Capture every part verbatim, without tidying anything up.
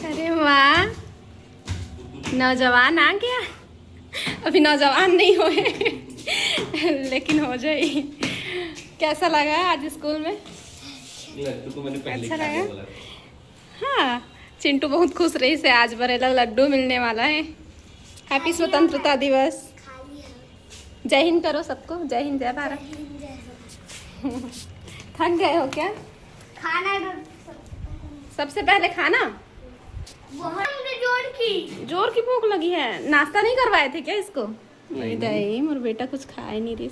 अरे वाह, नौजवान आ गया। अभी नौजवान नहीं होए लेकिन हो जाए। कैसा लगा आज स्कूल में? लड्डू तो मैंने पहले अच्छा खा लिया लगा? बोला। हाँ, चिंटू बहुत खुश रहिस हे, आज बर एला लड्डू मिलने वाला है। हैप्पी स्वतंत्रता दिवस। जय हिंद करो सबको, जय हिंद, जय भारत। थक गए हो क्या? खाना है तो सबसे पहले खाना। बहुत मुझे जोर की। जोर की भूख लगी है, नाश्ता नहीं करवाए थे क्या इसको? नहीं, नहीं। मोर बेटा कुछ खाए नहीं रही।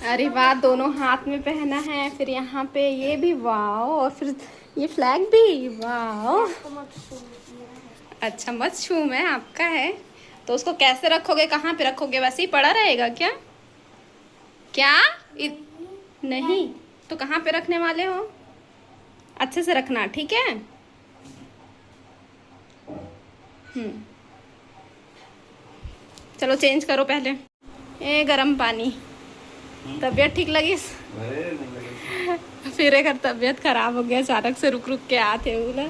अरे वाह, दोनों हाथ में पहना है, फिर यहाँ पे ये भी, वाह, और फिर ये फ्लैग भी, वाह। अच्छा, मत छू, मैं आपका है। तो उसको कैसे रखोगे, कहाँ पे रखोगे? वैसे ही पड़ा रहेगा क्या? क्या? इत... नहीं। तो कहाँ पे रखने वाले हो? अच्छे से रखना, ठीक है? हम्म, चलो, चेंज करो पहले। ए, गरम पानी। तबियत ठीक लगिस? फिर एक तबियत खराब हो गया अचानक से, रुक रुक के आते बोला।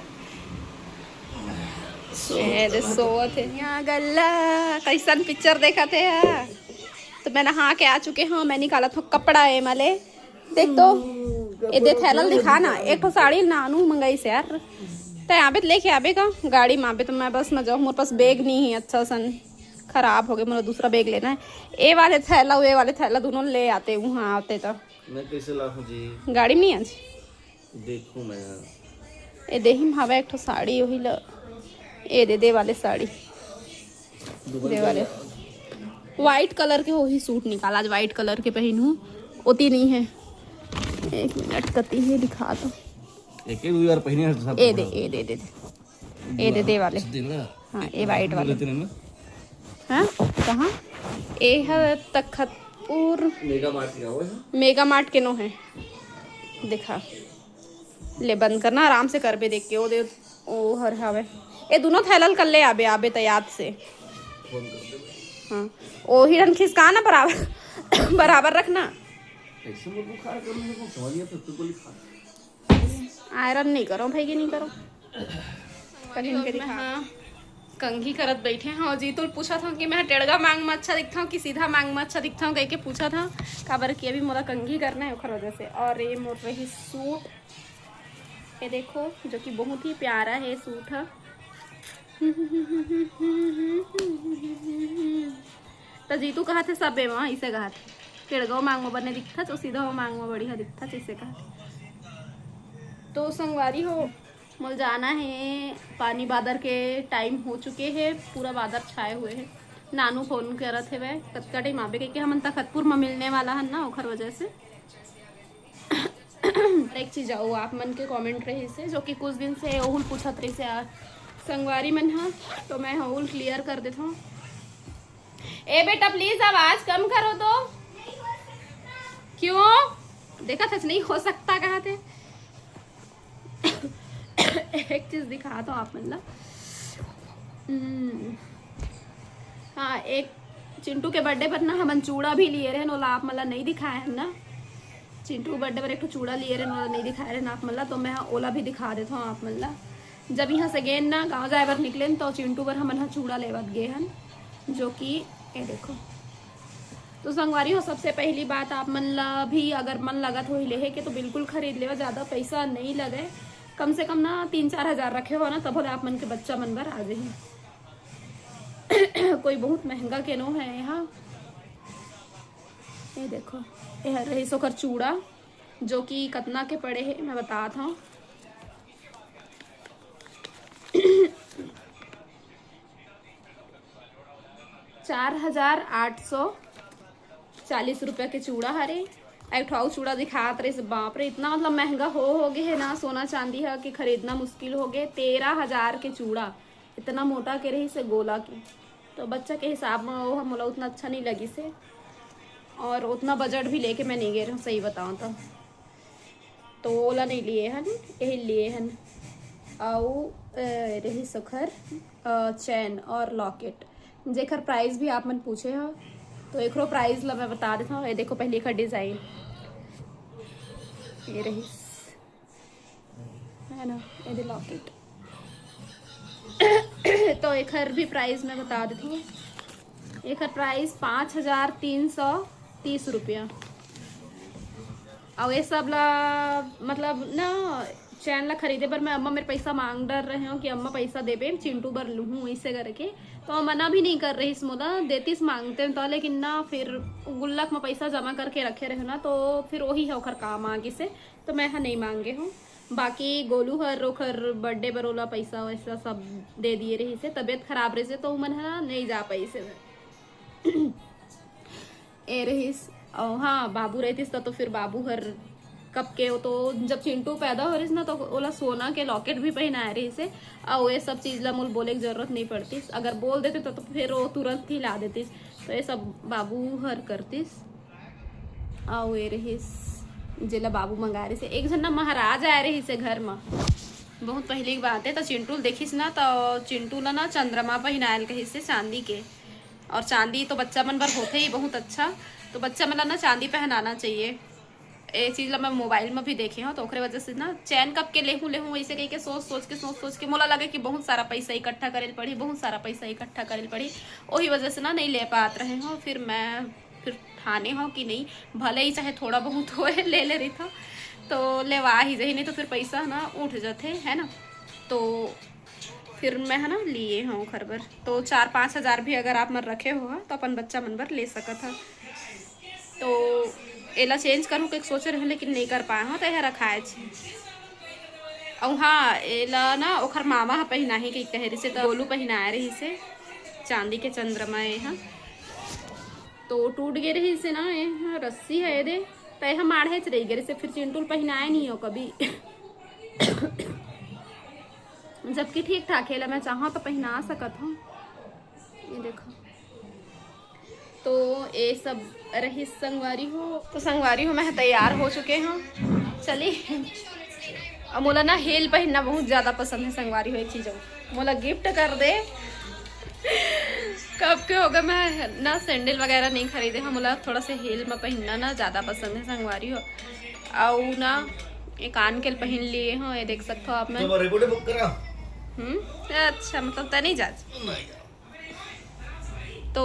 ए दे सोवत हे। यहाँ गल्ला कैसन पिक्चर देखत हे? तो मैं नहा के आ चुके हूँ, मैं निकालत हूँ कपड़ा ए मले। देख तो, ए दे थैला दिखा ना, एक ठो साड़ी नानू मंगाइस यार। तै आबे त लेके आबे का, गाड़ी में आबे तो मैं बस में जाऊँ, मोर पास बैग नहीं है अच्छा सन, खराब हो गया, मोला दूसरा बैग लेना है। ए वाले थैला, ए वाले थैला दोनों ले आते, वहाँ आते तो। मैं कैसे लाऊं जी? गाड़ी में नहीं आज। देखूं मैं। ए देही में हवा एक ठो साड़ी, वही ल, ए दे दे वाले साड़ी। दे वाले व्हाइट कलर के वही सूट निकाल, आज व्हाइट कलर के पहनू। ओती नहीं है, एक मिनट, कती ही दिखा दो। एक एक बार पहने हैं सब ए दे, ए दे, दे दे। ए दे दे वाले। दिन ना। हाँ, ए व्हाइट वाले। लेते हैं ना। हाँ, कहाँ? ए है तखतपुर। मेगा मार्ट के हो है? मेगा मार्ट के नो है। दिखा। ले, बंद करना, आराम से करबे देख के। ओ दे, ओ हर हवे। ए दोनों थैलल कर ले आबे, आबे त याद से। फोन कर दे। हाँ। ओ हिरन खिसका ना बराबर, बराबर रखना। ऐसे में बुखार कर, मुझे को समझ नहीं आता, तू बोली खा। आयरन नहीं करो भाई, के नहीं करो। कहीं के दिखा। हाँ, कंघी करत बैठे हव। जीतू ल पूछत हव कि मैं टेड़गा मांग में अच्छा दिखत हव कि सीधा मांग में अच्छा दिखत हव, कह के पूछत हव, काबर कि अभी मोला कंघी करना है, ओखर वजह से। और ये मोर रही सूट, ये देखो, जो कि बहुत ही प्यारा है सूट ह। त जीतू कहत हे, "सबे म," इसे कहत हे, "टेड़गो मांग म बने दिखथच, अउ सीधा मांग म बढ़िया दिखथच," इसे कहत हे। तो संगवारी हो, मोला जाना हे, पानी बादर के टाइम हो चुके हे, पूरा बादर छाए हुए हे। नानू फोन करत हेवय, कतका टाइम आबे, कहिके हमन तखतपुर म मिलने वाला हन ना, ओखर वजह से। एक चीज अउ आप मन के कमेंट रहिस हे, जो कि कुछ दिन से ओहू ल पूछत रहिस हे, आ, संगवारी मन ह, तो मैं ओहू ल क्लियर कर देथव। ए बेटा, प्लीज आवाज कम करो तो। क्यों? देखा सच नहीं हो सकता कहा थे। एक चीज दिखा दो आप मन ला। हम्म, हाँ, एक चिंटू के बर्थडे पर ना हमन चूड़ा भी लिए रहन, ओला आप मन ला नहीं दिखाए हन ना। चिंटू के बर्थडे पर एक ठो चूड़ा लिए रहन, ओला नहीं दिखाए रहन आप मन ला, तो मैं ओला भी दिखा देथव आप मन ला। जब यहाँ से गेन ना गाँव जाए बर निकलेन, तो चिंटू बर हमन ह चूड़ा लेवत गे हन, जो कि ये देखो। तो संगवारी हो, सबसे पहली बात, आप मन ला भी अगर मन लगत होही लेहे के, तो बिल्कुल खरीद लेवा, ज्यादा पैसा नहीं लगे, कम से कम ना तीन चार हजार रखे हो ना, तभो ले आप मन के बच्चा मन बर आ जाही। कोई बहुत महंगा के नो है यहाँ। ये देखो, ये रहिस ओकर चूड़ा, जो कि कतना के पड़े हे, मैं बतात हव। चार हजार आठ सौ चालीस रुपया के चूड़ा हरे। एक ठो अउ चूड़ा दिखात रहिस, बाप रे, इतना मतलब महंगा हो, हो गे हे ना सोना चांदी ह कि खरीदना मुश्किल हो गे। तेरह हजार के चूड़ा, इतना मोटा के रहिस हे गोला के, तो बच्चा के हिसाब म वो ह मोला उतना अच्छा नहीं लगिस हे। और उतना बजट भी लेके मैं नहीं गे रहूँ, सही बताऊँ तो। तो ओला नहीं लिए हन, यही लिए हन। अउ, अ, रहिस ओखर, अ, चैन और लॉकेट, जेकर प्राइस भी आप मन पूछे हो, तो एकरो प्राइस ला मैं बता देता हूँ। ये देखो पहले एकर डिजाइन, ये रहिस, है ना, ये दे लॉकेट। तो एखर भी प्राइस मैं बता देती हूँ। एखर प्राइस पाँच हजार तीन सौ तीस रुपया। और ये सब ला, मतलब ना, चैन ला खरीदे बर मैं अम्मा मेर पैसा मांग डर रहे हो कि अम्मा पैसा देबे, चिंटू बर लूहूँ, ऐसे करके। तो मना भी नहीं कर रहिस मोला, देतिस मांगते तो, लेकिन ना, फिर गुल्लक में पैसा जमा करके रखे रहे ना, तो फिर वही है ओखर काम आगे से, तो मैं हा नहीं मांगे हूँ। बाकी गोलू हर ओखर बर्थडे बर ओला पैसा वैसा सब दे दिए रहिस हे, तबीयत खराब रहिस हे, तो उमन ह नहीं जा पाइस हे। ए रहिस। और हाँ, बाबू रहतिस त तो फिर बाबू हर कब के, वो तो जब चिंटू पैदा हो रहिस ना, तो ओला सोना के लॉकेट भी पहनाए रहिस हे। और ये सब चीज ला मोल बोले के जरूरत नहीं पड़तिस, अगर बोल देते तो, तो फिर वो तुरंत ही ला देतिस। तो ये सब बाबू हर करतिस। अउ ए रहिस, जेला बाबू मंगाए रहिस हे। एक झन ना महाराज आए रहिस हे घर म, बहुत पहिली के बात हे। त चिंटू ल देखिस ना, त चिंटू ला ना चंद्रमा पहिनायल कहिस हे चांदी के। और चांदी तो बच्चा मन बर होथे ही बहुत अच्छा, तो बच्चा मन ला ना चांदी पहनाना चाहिए। ए चीज ला मैं मोबाइल में भी देखे हूँ, तो ओकरे वजह से ना चैन कब के लेहूँ लेहूँ ऐसे कह के सोच सोच के, सोच सोच के मोला लगे कि बहुत सारा पैसा इकट्ठा करे ल पड़ी, बहुत सारा पैसा इकट्ठा करे ल पड़ी। वही वजह से ना नहीं ले पात रहे हूँ। फिर मैं फिर ठाने हूँ कि नहीं, भले ही चाहे थोड़ा बहुत होए, ले ले रही था तो लेवा ही जाही, नहीं तो फिर पैसा ना उठ जाते, है ना। तो फिर मैं है ना लिए हूँ घर बर, तो चार पाँच हजार भी अगर आप मन रखे हो तो अपन बच्चा मन बर ले सकत ह। तो एला चेंज करूँ के सोचे रहे, लेकिन नहीं कर पाए हूँ, तो यह रखाए छे। अउ हाँ, एला ना ओखर मामा ह पहिनाही के कहे रहिस हे, तो गोलू पहिनाए रहिस हे चांदी के चंद्रमा ए ह। तो टूट गे रहिस हे ना, ए ह रस्सी है दे, त ए ह माढ़े च रह गे रहिस हे, फिर चिंटू ल पहिनाए नहीं हो कभी। जबकि ठीक ठाक हे, एला मैं चाहूँ तो पहिना सकत हूँ। ये देखो, तो ये सब रहिस संगवारी हो। तो संगवारी हो, मैं तैयार हो चुके हूँ, चली। अब मोला ना heel पहिनना बहुत ज्यादा पसंद है संगवारी हो, एक चीज हो, मोला गिफ्ट कर दे। कब के हो गए मैं ना सैंडल वगैरह नहीं खरीदे हूँ, मोला थोड़ा से heel में पहिनना ना ज्यादा पसंद है संगवारी हो। अउ ना ये कान के पहिन लिए हो, ये देख सकते हो आप। मैं तो रेपिडो बुक करा। हम्म, अच्छा, मतलब तय नहीं जात। नहीं। तो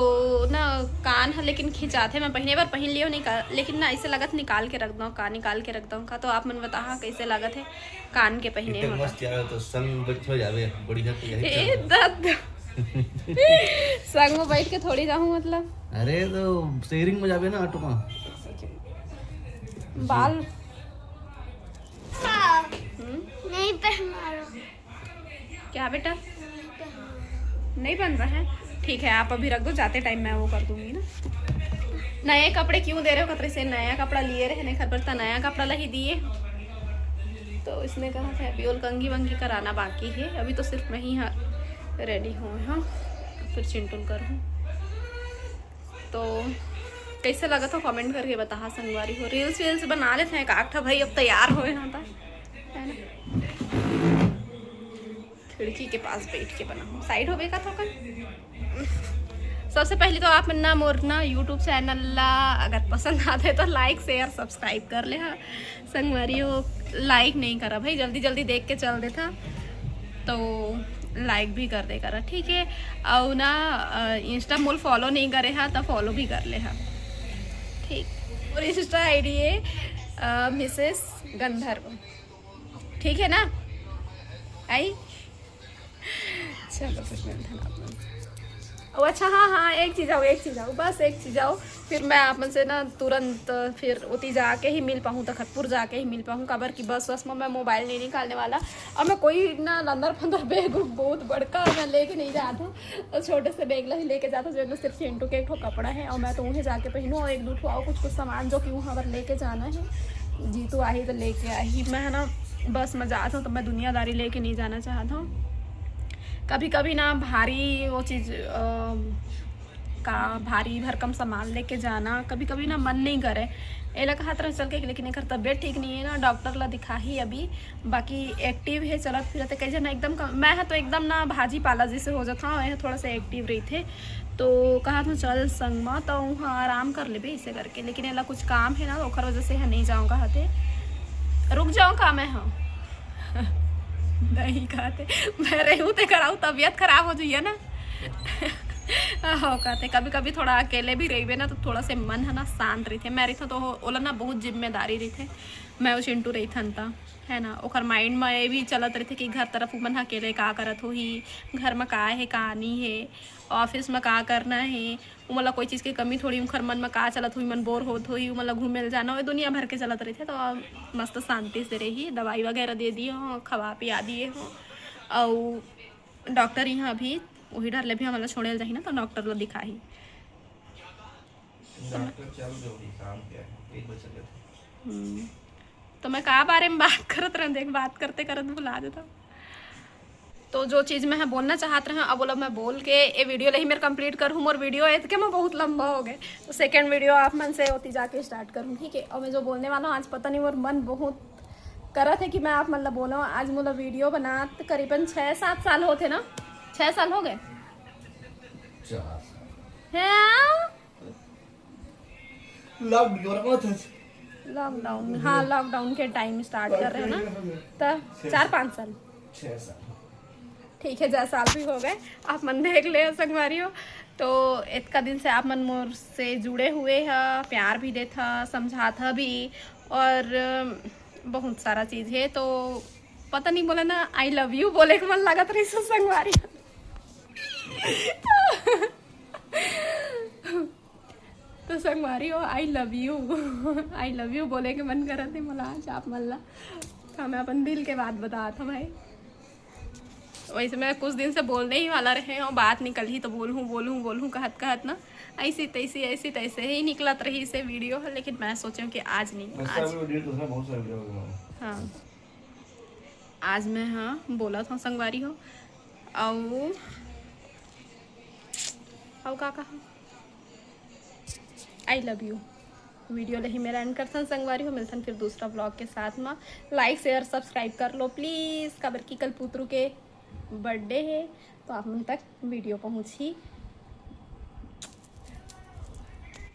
ना कान ह लेकिन खिंचाथे, मैं पहिने बर पहिन लियो नहीं का, लेकिन ना ऐसे लगत निकाल के रख दो का, निकाल के रख दो का। तो आप मन बताहा कैसे लगत है कान के पहिने एकदम हो? मस्त यार, तो संग बैठ हो जावे, बढ़िया तो यही ए चल रहा है। दर्द। संग में बैठ के थोड़ी जाऊँ, मतलब। अरे तो शेयरिंग में जावे ना ऑटो में। बाल। हम्म? नहीं पहना रहा। क्या बेटा? नहीं पहना रहा। नहीं बन रहा है? ठीक है, आप अभी रख दो, जाते टाइम मैं वो कर दूंगी ना। नए कपड़े क्यों दे रहे हो? खतरे से नया कपड़ा लिए रहे, नहीं घर पर था, नया कपड़ा ला ही दिए। तो इसने कहा था अभी और कंघी वंघी कराना बाकी है, अभी तो सिर्फ मैं ही यहाँ रेडी हुए हूँ, फिर चिंटुल करूँ। तो कैसे लगत हो कमेंट करके बताहा संगवारी हो। रील्स वील्स बना लेते हैं काकठा भाई, अब तैयार होए होता है ना। खिड़की के पास बैठ के बनाऊँ, साइड होवे का थोकन। सबसे पहले तो आप मन ना मोर ना YouTube चैनल ला अगर पसंद आते तो लाइक शेयर सब्सक्राइब कर ले हा संगवारी हो। लाइक नहीं करा भाई, जल्दी जल्दी देख के चल देता तो लाइक भी कर दे करा, ठीक है। और ना इंस्टा मोल फॉलो नहीं करे हा तो फॉलो भी कर ले हा, ठीक। और इंस्टा आईडी है मिसेस गंधर्व, ठीक है ना? आई चलो, फिर मिलते हैं आप लोग। ओ अच्छा, हाँ हाँ, एक चीज आओ, एक चीज आओ, बस एक चीज आओ। फिर मैं आप मन से ना तुरंत फिर उती जाके ही मिल पाऊँ, तखतपुर जाके ही मिल पाऊँ, काबर कि बस वस में मैं मोबाइल नहीं निकालने वाला। और मैं कोई ना लंदर फंदर बैग उग बहुत बड़का मैं लेके नहीं जात हूँ। तो छोटे से बैग ला ही लेके जात हूँ, जो सिर्फ चिंटू के एक ठो कपड़ा है और मैं तो उन्हें जाके पहनूँ और एक दो ठो और कुछ कुछ सामान जो कि वहाँ पर लेके जाना है। जीतू आही तो लेके आही। मैं है ना बस में जात हूँ तो मैं दुनियादारी लेके नहीं जाना चाहत हूँ। कभी कभी ना भारी वो चीज अ, का भारी भरकम सामान लेके जाना कभी कभी ना मन नहीं करे। एला कहत रहे चल के, लेकिन एकर तबीयत ठीक नहीं है ना, डॉक्टर ला दिखाही अभी। बाकी एक्टिव है, चलत फिरत है, कई झन एकदम कम, मैं ह तो एकदम ना भाजी पाला जैसे हो जाता हूँ, यह थोड़ा सा एक्टिव रही थे। तो कहा था चल संग मा, तो वहाँ आराम कर लेबे इसे करके, लेकिन एला कुछ काम है ना, ओकर वजह से है नहीं जाऊँ कहा थे, रुक जाऊँ का मैं, हाँ। नहीं कहते, मैं रहूँ ते कराऊ, तबीयत खराब हो जाइए ना। हो कहते, कभी कभी थोड़ा अकेले भी रहिबे ना, तो थोड़ा से मन है ना शांत रहिथे। मैं रहिथों तो ओला ना बहुत जिम्मेदारी रहिथे। मैं अउ चिंटू रहिथन त, है ना, ओकर माइंड में ये भी चलत रहिथे कि घर तरफ उमन ह अकेले का करत होही, घर में का है का नहीं है, ऑफिस में का करना है, उमन ला कोई चीज के कमी थोड़ी, उनकर मन में का चलत होही, मन बोर होत होही, उमन ला घूमे ल जाना होही, दुनिया भर के चलत रहिथे। तो मस्त शांति से रही, दवाई वगैरह दे दिए हो, खवा पिया दिए हो। अउ डॉक्टर यहाँ अभी वही डर ले भी हमला छोड़े ल जाही ना, तो डॉक्टर ला दिखाही। डॉक्टर चल दो भी शाम के, एक बजे चले थे। हम्म। तो मैं का बारे में बात करत रहूं, देख, बात करते करत भुला जाता। तो जो चीज मैं बोलना चाहत रहा, अब ओला मैं बोल के ये वीडियो ले ही मेर कंप्लीट करहूं। मोर वीडियो एतके में बहुत लंबा हो गए, तो सेकंड वीडियो आप मन से ओती जाके स्टार्ट करहूं, ठीक है? और मैं जो बोलने वाला हूँ आज, पता नहीं, मोर मन बहुत करत है कि मैं आप मन ला बोलूं। आज मोला वीडियो बनात करीबन छः सात साल होथे ना, छः साल हो गए। चार साल। हैं? लॉकडाउन था। लॉकडाउन, हाँ, लॉकडाउन के टाइम स्टार्ट कर रहे हैं ना, तो चार पाँच साल। छः साल। ठीक है, जय साल भी हो गए, आप मन देख ले संगवारी हो। तो इतका दिन से आप मन मोर से जुड़े हुए ह, प्यार भी देत ह, समझात ह भी, और अम, बहुत सारा चीज है। तो पता नहीं बोला ना, आई लव यू बोले के मन लागत रही सो संगवारी। तो संगवारी हो, I love you, I love you बोले के मन करत है मोला आज आप मन ला। हाँ, मैं अपन दिल के बात बतात हूँ भाई। वैसे मैं कुछ दिन से बोलने ही वाला रहे हूँ, बात निकल ही तो बोलूँ बोलूँ बोलूँ कहत कहत ना, ऐसी तैसी ऐसी तैसे ही निकलत रही से वीडियो है, लेकिन मैं सोचे हूँ कि आज नहीं, आज। वीडियो तो बहुत सारे वीडियो हो गए। हाँ, आज मैं, हाँ, बोला था संगवारी हो। अउ अउ का कहा, आई लव यू। वीडियो ले ही मेरा एंड करथन संगवारी हो, मिलथन फिर दूसरा ब्लॉग के साथ में। लाइक शेयर सब्सक्राइब कर लो प्लीज, काबर कि कल पुतरू के बर्थडे है, तो आप मन तक वीडियो पहुँचही।